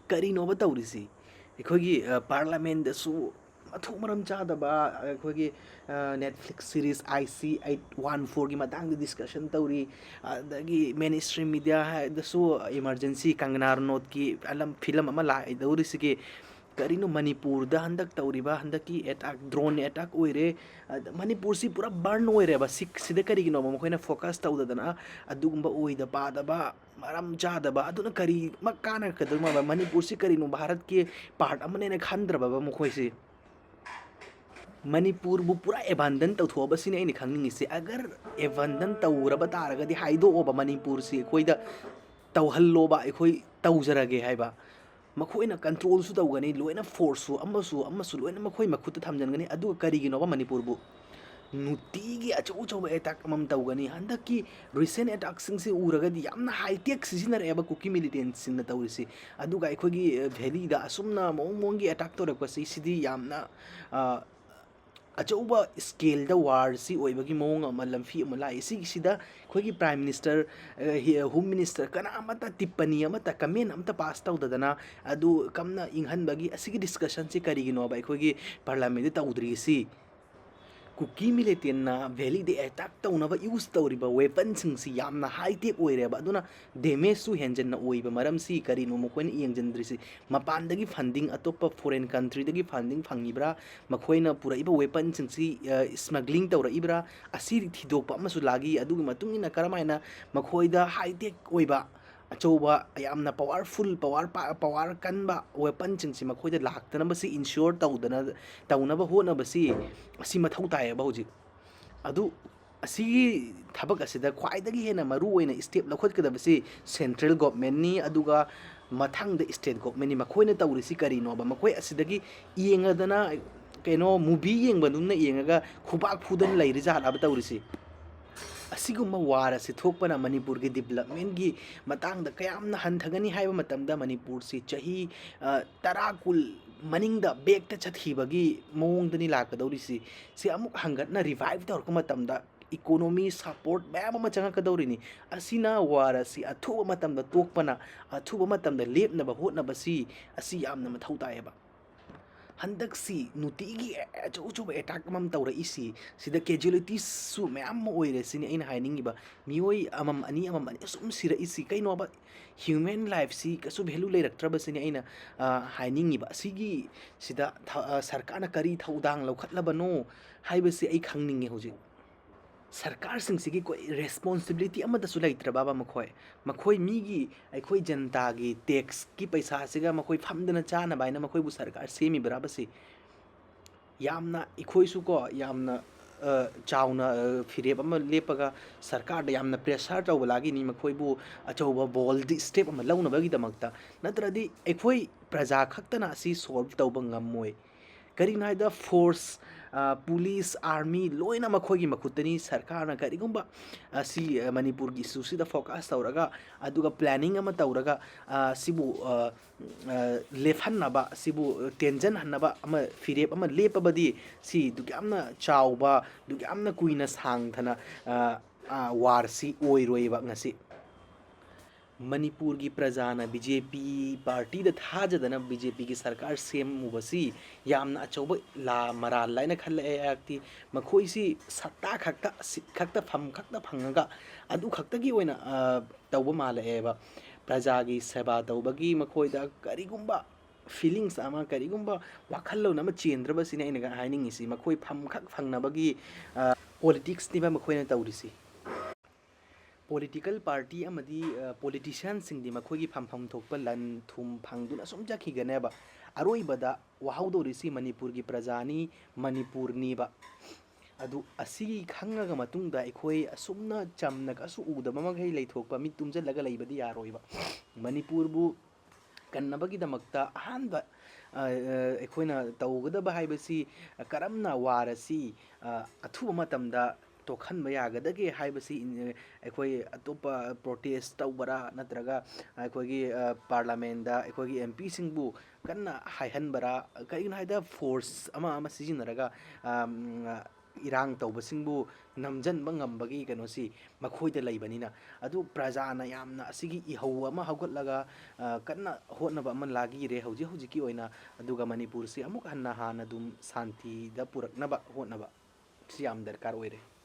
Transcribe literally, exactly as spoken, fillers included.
ꯀꯔꯤꯅꯣꯕ ꯇꯧꯔꯤꯁꯤ? ꯑꯩꯈꯣꯏꯒꯤ, ꯑ, ꯄꯥꯔꯂꯥꯃꯦꯟꯗꯁꯨ ꯃꯊꯣꯡ ꯃꯔꯝ ꯆꯥꯗꯕ, ꯑꯩꯈꯣꯏꯒꯤ, ꯑ, Netflix series I C eight one fourꯒꯤ ꯃꯇꯥꯡꯗ discussion ꯇꯧꯔꯤ, ꯑꯗꯒꯤ main stream media ꯍꯥꯏꯗꯁꯨ emergency ꯀꯪꯒꯅꯥ ꯔꯅꯣꯠꯀꯤ Alam-, film ꯑꯃ ꯂꯥꯛꯏꯗꯧꯔꯤꯁꯤꯒꯤ ꯀꯔꯤꯅꯣ ꯃꯅꯤꯄꯨꯔꯗ ꯍꯟꯗꯛ ꯇꯧꯔꯤꯕ ꯍꯟꯗꯛꯀꯤ attack, drone attack ꯑꯣꯏꯔꯦ, ꯑꯗ ꯃꯅꯤꯄꯨꯔꯁꯤ ꯄꯨꯔꯥ burn ꯑꯣꯏꯔꯦꯕ꯫ ꯁꯤ-, ꯁꯤꯗ ꯀꯔꯤꯒꯤꯅꯣꯕ ꯃꯈꯣꯏꯅ focus ꯇꯧꯗꯗꯅ ꯑꯗꯨꯒꯨꯝꯕ ꯑꯣꯏꯗ ꯄꯥꯗꯕ, ꯃꯔꯝ ꯆꯥꯗꯕ, ꯑꯗꯨꯅ ꯀꯔꯤꯃꯛ ꯀꯥꯟꯅꯔꯛꯀꯗꯣꯏꯅꯣꯕ? ꯃꯅꯤꯄꯨꯔꯁꯤ ꯀꯔꯤꯅꯣ ꯚꯥꯔꯠꯀꯤ part ꯑꯃꯅꯦꯅ ꯈꯟꯗ꯭ꯔꯕꯕ ꯃꯈꯣꯏꯁꯤ? ꯃꯅꯤꯄꯨꯔꯕꯨ ꯄꯨꯔꯥ abandon ꯇꯧꯊꯣꯛꯑꯕ ꯁꯤꯅꯤ ꯑꯩꯅ ꯈꯪꯅꯤꯡꯉꯤꯁꯤ꯫ ꯑꯒꯔ abandon ꯇꯧꯔꯕ ꯇꯥꯔꯒꯗꯤ ꯍꯥꯏꯗꯣꯛꯑꯣꯕ, ꯃꯅꯤꯄꯨꯔꯁꯤ ꯑꯩꯈꯣꯏꯗ ꯇꯧꯍꯜꯂꯣꯕ, ꯑꯩꯈꯣꯏ ꯇꯧꯖꯔꯒꯦ ꯍꯥꯏꯕ꯫ ꯃꯈꯣꯏꯅ controlꯁꯨ ꯇꯧꯒꯅꯤ, ꯂꯣꯏꯅ forceꯁꯨ, ꯑꯃꯁꯨ ꯑꯃꯁꯨ ꯂꯣꯏꯅ ꯃꯈꯣꯏ ꯃꯈꯨꯠꯇ ꯊꯝꯖꯤꯟꯒꯅꯤ꯫ ꯑꯗꯨꯒ ꯀꯔꯤꯒꯤꯅꯣꯕ ꯃꯅꯤꯄꯨꯔꯕꯨ ꯅꯨꯡꯇꯤꯒꯤ ꯑꯆꯧ ꯑꯆꯧꯕ attack ꯑꯃꯃꯝ ꯇꯧꯒꯅꯤ? ꯍꯟꯗꯛꯀꯤ recent attackꯁꯤꯡꯁꯤ ꯎꯔꯒꯗꯤ ꯌꯥꯝꯅ high tech ꯁꯤꯖꯤꯟꯅꯔꯛꯑꯦꯕ ꯀꯨꯀꯤ militantꯁꯤꯡꯅ ꯇꯧꯔꯤꯁꯤ꯫ ꯑꯗꯨꯒ ꯑꯩꯈꯣꯏꯒꯤ, ꯑ, valleyꯗ ꯑꯁꯨꯝꯅ ꯃꯑꯣꯡ ꯃꯑꯣꯡꯒꯤ attack ꯇꯧꯔꯛꯄꯁꯤ, ꯁꯤꯗꯤ ꯌꯥꯝꯅ, ꯑ, ꯑꯆꯧꯕ scaleꯗ warꯁꯤ ꯑꯣꯏꯕꯒꯤ ꯃꯑꯣꯡ ꯑꯃ, ꯂꯝꯐꯤ ꯑꯃ ꯂꯥꯛꯏ꯫ ꯁꯤꯒꯤꯁꯤꯗ ꯑꯩꯈꯣꯏꯒꯤ Prime Minister, ꯑ, ꯍꯤ-, Home Minister ꯀꯅꯥ ꯑꯃꯠꯇ ꯇꯤꯞꯄꯅꯤ ꯑꯃꯠꯇ, comment ꯑꯃꯠꯇ pass ꯇꯧꯗꯗꯅ ꯑꯗꯨ ꯀꯝꯅ ꯏꯪꯍꯟꯕꯒꯤ ꯑꯁꯤꯒꯤ discussionꯁꯤ ꯀꯔꯤꯒꯤꯅꯣꯕ ꯑꯩꯈꯣꯏꯒꯤ ꯄꯥꯔꯂꯥꯃꯦꯟꯗ ꯇꯧꯗ꯭ꯔꯤꯁꯤ? ꯀꯨꯀꯤ militantꯅ valleyꯗ attack ꯇꯧꯅꯕ use ꯇꯧꯔꯤꯕ weaponꯁꯤꯡꯁꯤ ꯌꯥꯝꯅ high tech ꯑꯣꯏꯔꯦꯕ꯫ ꯑꯗꯨꯅ damageꯁꯨ ꯍꯦꯟꯖꯟꯅ ꯑꯣꯏꯕ ꯃꯔꯝꯁꯤ ꯀꯔꯤꯅꯣ ꯃꯈꯣꯏꯅ ꯌꯦꯡꯁꯤꯟꯗ꯭ꯔꯤꯁꯤ? ꯃꯄꯥꯟꯗꯒꯤ funding, ꯑꯇꯣꯞꯄ foreign countryꯗꯒꯤ funding ꯐꯪꯉꯤꯕ꯭ꯔꯥ? ꯃꯈꯣꯏꯅ ꯄꯨꯔꯛꯏꯕ weaponꯁꯤꯡꯁꯤ, ꯑ, smuggling ꯇꯧꯔꯛꯏꯕ꯭ꯔꯥ? ꯑꯁꯤ ꯊꯤꯗꯣꯛꯄ ꯑꯃꯁꯨ ꯂꯥꯛꯏ꯫ ꯑꯗꯨꯒꯤ ꯃꯇꯨꯡ ꯏꯟꯅ ꯀꯔꯝꯍꯥꯏꯅ ꯃꯈꯣꯏꯗ high tech ꯑꯣꯏꯕ, ꯑꯆꯧꯕ, ꯌꯥꯝꯅ powerful, power ꯄꯥ-, power ꯀꯟꯕ weaponꯁꯤꯡꯁꯤ ꯃꯈꯣꯏꯗ ꯂꯥꯛꯇꯅꯕꯁꯤ ensure ꯇꯧꯗꯅ, ꯇꯧꯅꯕ ꯍꯣꯠꯅꯕꯁꯤ, ꯑꯁꯤ ꯃꯊꯧ ꯇꯥꯏꯌꯦꯕ ꯍꯧꯖꯤꯛ꯫ ꯑꯗꯨ ꯑꯁꯤꯒꯤ ꯊꯕꯛ ꯑꯁꯤꯗ ꯈ꯭ꯋꯥꯏꯗꯒꯤ ꯍꯦꯟꯅ ꯃꯔꯨ ꯑꯣꯏꯅ step ꯂꯧꯈꯠꯀꯗꯕꯁꯤ central governmentꯅꯤ, ꯑꯗꯨꯒ ꯃꯊꯪꯗ state governmentꯅꯤ꯫ ꯃꯈꯣꯏꯅ ꯇꯧꯔꯤꯁꯤ ꯀꯔꯤꯅꯣꯕ? ꯃꯈꯣꯏ ꯑꯁꯤꯗꯒꯤ ꯌꯦꯡꯉꯗꯅ, ꯀꯩꯅꯣ, movie ꯌꯦꯡꯕꯗꯨꯝꯅ ꯌꯦꯡꯉꯒ ꯈꯨꯕꯥꯛ ꯐꯨꯗꯅ ꯂꯩꯔꯤ ꯖꯥꯠꯂꯕ ꯇꯧꯔꯤꯁꯤ? ꯑꯁꯤꯒꯨꯝꯕ war ꯑꯁꯤ ꯊꯣꯛꯄꯅ ꯃꯅꯤꯄꯨꯔꯒꯤ developmentꯀꯤ ꯃꯇꯥꯡꯗ ꯀꯌꯥꯝꯅ ꯍꯟꯊꯒꯅꯤ ꯍꯥꯏꯕ ꯃꯇꯝꯗ, ꯃꯅꯤꯄꯨꯔꯁꯤ ꯆꯍꯤ, ꯑ, ꯇꯔꯥ ꯀꯨꯟ ꯃꯅꯤꯡꯗ backꯇ ꯆꯠꯈꯤꯕꯒꯤ ꯃꯑꯣꯡꯗꯅꯤ ꯂꯥꯛꯀꯗꯧꯔꯤꯁꯤ꯫ ꯁꯤ ꯑꯃꯨꯛ ꯍꯟꯒꯠꯅ revive ꯇꯧꯔꯛꯄ ꯃꯇꯝꯗ economy support ꯃꯌꯥꯝ ꯑꯃ ꯆꯪꯉꯛꯀꯗꯧꯔꯤꯅꯤ꯫ ꯑꯁꯤꯅ ꯋꯥꯔ ꯑꯁꯤ ꯑꯊꯨꯕ ꯃꯇꯝꯗ ꯇꯣꯛꯄꯅ, ꯑꯊꯨꯕ ꯃꯇꯝꯗ ꯂꯦꯞꯅꯕ ꯍꯣꯠꯅꯕꯁꯤ, ꯑꯁꯤ ꯌꯥꯝꯅ ꯃꯊꯧ ꯇꯥꯏꯌꯦꯕ꯫ ꯍꯟꯗꯛꯁꯤ ꯅꯨꯡꯇꯤꯒꯤ ꯑꯆꯧ ꯑꯆꯧꯕ ꯑꯦꯇꯥꯛ ꯑꯃꯃꯝ ꯇꯧꯔꯛꯏꯁꯤ, ꯁꯤꯗ ꯀꯦꯖꯨꯋꯦꯂꯤꯇꯤꯁꯁꯨ ꯃꯌꯥꯝ ꯑꯃ ꯑꯣꯏꯔꯦ ꯁꯤꯅꯤ ꯑꯩꯅ ꯍꯥꯏꯅꯤꯡꯉꯤꯕ꯫ ꯃꯤꯑꯣꯏ ꯑꯃꯃꯝ ꯑꯅꯤ, ꯑꯃꯃꯝ ꯑꯅꯤ ꯑꯁꯨꯝ ꯁꯤꯔꯛꯏꯁꯤ ꯀꯩꯅꯣꯕ? ꯍ꯭ꯌꯨꯃꯦꯟ ꯂꯥꯏꯐꯁꯤ ꯀꯩꯁꯨ ꯚꯦꯂꯨ ꯂꯩꯔꯛꯇ꯭ꯔꯕꯁꯤꯅꯤ ꯑꯩꯅ, ꯑ, ꯍꯥꯏꯅꯤꯡꯉꯤꯕ꯫ ꯑꯁꯤꯒꯤ ꯁꯤꯗ ꯊ-, ꯑ, ꯁꯔꯀꯥꯔꯅ ꯀꯔꯤ ꯊꯧꯗꯥꯡ ꯂꯧꯈꯠꯂꯕꯅꯣ ꯍꯥꯏꯕꯁꯤ ꯑꯩ ꯈꯪꯅꯤꯡꯉꯤ ꯍꯧꯖꯤꯛ꯫ ꯁꯔꯀꯥꯔꯁꯤꯡꯁꯤꯒꯤ ꯀꯣꯏ ꯔꯦꯁꯄꯣꯟꯁꯤꯕꯤꯂꯤꯇꯤ ꯑꯃꯠꯇꯁꯨ ꯂꯩꯇ꯭ꯔꯕꯕ ꯃꯈꯣꯏ? ꯃꯈꯣꯏ ꯃꯤꯒꯤ, ꯑꯩꯈꯣꯏ ꯖꯟꯇꯥꯒꯤ ꯇꯦꯛꯁꯀꯤ ꯄꯩꯁꯥꯁꯤꯒ ꯃꯈꯣꯏ ꯐꯝꯗꯅ ꯆꯥꯅꯕ ꯍꯥꯏꯅ ꯃꯈꯣꯏꯕꯨ ꯁꯔꯀꯥꯔ ꯁꯦꯝꯃꯤꯕ꯭ꯔꯕꯁꯤ? ꯌꯥꯝꯅ ꯑꯩꯈꯣꯏꯁꯨ ꯀꯣ, ꯌꯥꯝꯅ, ꯑ, ꯆꯥꯎꯅ, ꯑ, ꯐꯤꯔꯦꯞ ꯑꯃ ꯂꯦꯞꯄꯒ ꯁꯔꯀꯥꯔꯗ ꯌꯥꯝꯅ ꯄ꯭ꯔꯦꯁꯔ ꯇꯧꯕ ꯂꯥꯒꯤꯅꯤ, ꯃꯈꯣꯏꯕꯨ ꯑꯆꯧꯕ ꯕꯣꯜꯗꯤ ꯁ꯭ꯇꯦꯞ ꯑꯃ ꯂꯧꯅꯕꯒꯤꯗꯃꯛꯇ꯫ ꯅꯠꯇ꯭ꯔꯗꯤ ꯑꯩꯈꯣꯏ ꯄ꯭ꯔꯖꯥ ꯈꯛꯇꯅ ꯑꯁꯤ ꯁꯣꯜꯕ ꯇꯧꯕ ꯉꯝꯃꯣꯏ꯫ ꯀꯔꯤꯒꯤꯅꯣ ꯍꯥꯏꯕꯗ ꯐꯣꯔꯁ, ꯑ, ꯄꯨꯂꯤꯁ, ꯑꯥꯔꯃꯤ ꯂꯣꯏꯅ ꯃꯈꯣꯏꯒꯤ ꯃꯈꯨꯠꯇꯅꯤ꯫ ꯁꯔꯀꯥꯔꯅ ꯀꯔꯤꯒꯨꯝꯕ ꯑꯁꯤ, ꯑ, ꯃꯅꯤꯄꯨꯔꯒꯤ ꯏꯁꯨꯁꯤꯗ ꯐꯣꯀꯁ ꯇꯧꯔꯒ, ꯑꯗꯨꯒ ꯄ꯭ꯂꯥꯅꯤꯡ ꯑꯃ ꯇꯧꯔꯒ, ꯑ, ꯁꯤꯕꯨ, ꯑ, ꯑ, ꯂꯦꯞꯍꯟꯅꯕ, ꯁꯤꯕꯨ ꯇꯦꯟꯖꯟꯍꯟꯅꯕ ꯑꯃ, ꯐꯤꯔꯦꯞ ꯑꯃ ꯂꯦꯞꯄꯕꯗꯤ, ꯁꯤ ꯗꯨꯛ ꯌꯥꯝꯅ ꯆꯥꯎꯕ, ꯗꯨꯛ ꯌꯥꯝꯅ ꯀꯨꯏꯅ ꯁꯥꯡꯊꯅ, ꯑ, ꯑ, ꯋꯥꯔꯁꯤ ꯑꯣꯏꯔꯣꯏꯕ ꯉꯁꯤ꯫ ꯃꯅꯤꯄꯨꯔꯒꯤ ꯄ꯭ꯔꯖꯥꯅ ꯕꯤ ꯖꯦ ꯄꯤ ꯄꯥꯔꯇꯤꯗ ꯊꯥꯖꯗꯅ ꯕꯤ ꯖꯦ ꯄꯤꯒꯤ ꯁꯔꯀꯥꯔ ꯁꯦꯝꯃꯨꯕꯁꯤ ꯌꯥꯝꯅ ꯑꯆꯧꯕ ꯂꯥ-, ꯃꯔꯥꯜ ꯍꯥꯏꯅ ꯈꯜꯂꯛꯑꯦ꯫ ꯑꯩꯍꯥꯛꯇꯤ ꯃꯈꯣꯏꯁꯤ ꯁꯠꯇꯥ ꯈꯛꯇ, ꯁꯤꯠ ꯈꯛꯇ, ꯐꯝ ꯈꯛꯇ ꯐꯪꯉꯒ ꯑꯗꯨ ꯈꯛꯇꯒꯤ ꯑꯣꯏꯅ, ꯑ, ꯇꯧꯕ ꯃꯥꯜꯂꯛꯑꯦꯕ꯫ ꯄ꯭ꯔꯖꯥꯒꯤ ꯁꯦꯕꯥ ꯇꯧꯕꯒꯤ ꯃꯈꯣꯏꯗ ꯀꯔꯤꯒꯨꯝꯕ ꯐꯤꯂꯤꯡꯁ ꯑꯃ, ꯀꯔꯤꯒꯨꯝꯕ ꯋꯥꯈꯜꯂꯣꯟ ꯑꯃ ꯆꯦꯟꯗ꯭ꯔꯕꯁꯤꯅꯤ ꯑꯩꯅ ꯍꯥꯏꯅꯤꯡꯉꯤꯁꯤ꯫ ꯃꯈꯣꯏ ꯐꯝ ꯈꯛ ꯐꯪꯅꯕꯒꯤ, ꯑ, ꯄꯣꯂꯤꯇꯤꯛꯁꯅꯦꯕ ꯃꯈꯣꯏꯅ ꯇꯧꯔꯤꯁꯤ꯫ ꯄꯣꯂꯤꯇꯤꯀꯦꯜ ꯄꯥꯔꯇꯤ ꯑꯃꯗꯤ, ꯑ, ꯄꯣꯂꯤꯇꯤꯁꯤꯌꯥꯟꯁꯤꯡꯗꯤ ꯃꯈꯣꯏꯒꯤ ꯐꯝꯐꯝ ꯊꯣꯛꯄ ꯂꯟ ꯊꯨꯝ ꯐꯪꯗꯨꯅ ꯁꯨꯝ ꯆꯠꯈꯤꯒꯅꯦꯕ꯫ ꯑꯔꯣꯏꯕꯗ ꯋꯥꯍꯧꯗꯧꯔꯤꯁꯤ ꯃꯅꯤꯄꯨꯔꯒꯤ ꯄ꯭ꯔꯖꯥꯅꯤ, ꯃꯅꯤꯄꯨꯔꯅꯤꯕ꯫ ꯑꯗꯨ ꯑꯁꯤ ꯈꯪꯉꯒ ꯃꯇꯨꯡꯗ ꯑꯩꯈꯣꯏ ꯑꯁꯨꯝꯅ ꯆꯝꯅ ꯀꯩꯁꯨ ꯎꯗꯕ ꯃꯈꯩ ꯂꯩꯊꯣꯛꯄ, ꯃꯤꯠ ꯇꯨꯝꯁꯤꯜꯂꯒ ꯂꯩꯕꯗꯤ ꯌꯥꯔꯣꯏꯕ꯫ ꯃꯅꯤꯄꯨꯔꯕꯨ ꯀꯟꯅꯕꯒꯤꯗꯃꯛꯇ ꯑꯍꯥꯟꯕ, ꯑ, ꯑ, ꯑꯩꯈꯣꯏꯅ ꯇꯧꯒꯗꯕ ꯍꯥꯏꯕꯁꯤ, ꯑ, ꯀꯔꯝꯅ ꯋꯥꯔ ꯑꯁꯤ, ꯑ, ꯑꯊꯨꯕ ꯃꯇꯝꯗ ꯇꯣꯛꯍꯟꯕ ꯌꯥꯒꯗꯒꯦ ꯍꯥꯏꯕꯁꯤ, ꯏꯟ-, ꯑꯩꯈꯣꯏ ꯑꯇꯣꯞꯄ ꯄ꯭ꯔꯣꯇꯦꯁ ꯇꯧꯕꯔꯥ ꯅꯠꯇ꯭ꯔꯒ ꯑꯩꯈꯣꯏꯒꯤ, ꯑ, ꯄꯥꯔꯂꯥꯃꯦꯟꯗ ꯑꯩꯈꯣꯏꯒꯤ ꯑꯦꯝ ꯄꯤꯁꯤꯡꯕꯨ ꯀꯟꯅ ꯍꯥꯏꯍꯟꯕꯔꯥ? ꯀꯔꯤꯒꯤꯅꯣ ꯍꯥꯏꯕꯗ ꯐꯣꯔꯁ ꯑꯃ ꯑꯃ ꯁꯤꯖꯤꯟꯅꯔꯒ, ꯑꯝ, ꯑ, ꯏꯔꯥꯡ ꯇꯧꯕꯁꯤꯡꯕꯨ ꯅꯝꯖꯟꯕ ꯉꯝꯕꯒꯤ ꯀꯩꯅꯣꯁꯤ ꯃꯈꯣꯏꯗ ꯂꯩꯕꯅꯤꯅ꯫ ꯑꯗꯨ ꯄ꯭ꯔꯖꯥꯅ ꯌꯥꯝꯅ ꯑꯁꯤꯒꯤ ꯏꯍꯧ ꯑꯃ ꯍꯧꯒꯠꯂꯒ, ꯑ, ꯀꯟꯅ ꯍꯣꯠꯅꯕ ꯑꯃ ꯂꯥꯒꯤꯔꯦ ꯍꯧꯖꯤꯛ ꯍꯧꯖꯤꯛꯀꯤ ꯑꯣꯏꯅ꯫ ꯑꯗꯨꯒ ꯃꯅꯤꯄꯨꯔꯁꯤ ꯑꯃꯨꯛ ꯍꯟꯅ ꯍꯥꯟꯅ ꯑꯗꯨꯝ ꯁꯥꯟꯇꯤꯗ ꯄꯨꯔꯛꯅꯕ ꯍꯣꯠꯅꯕ ꯁꯤ ꯌꯥꯝ ꯗꯔꯀꯥꯔ ꯑꯣꯏꯔꯦ꯫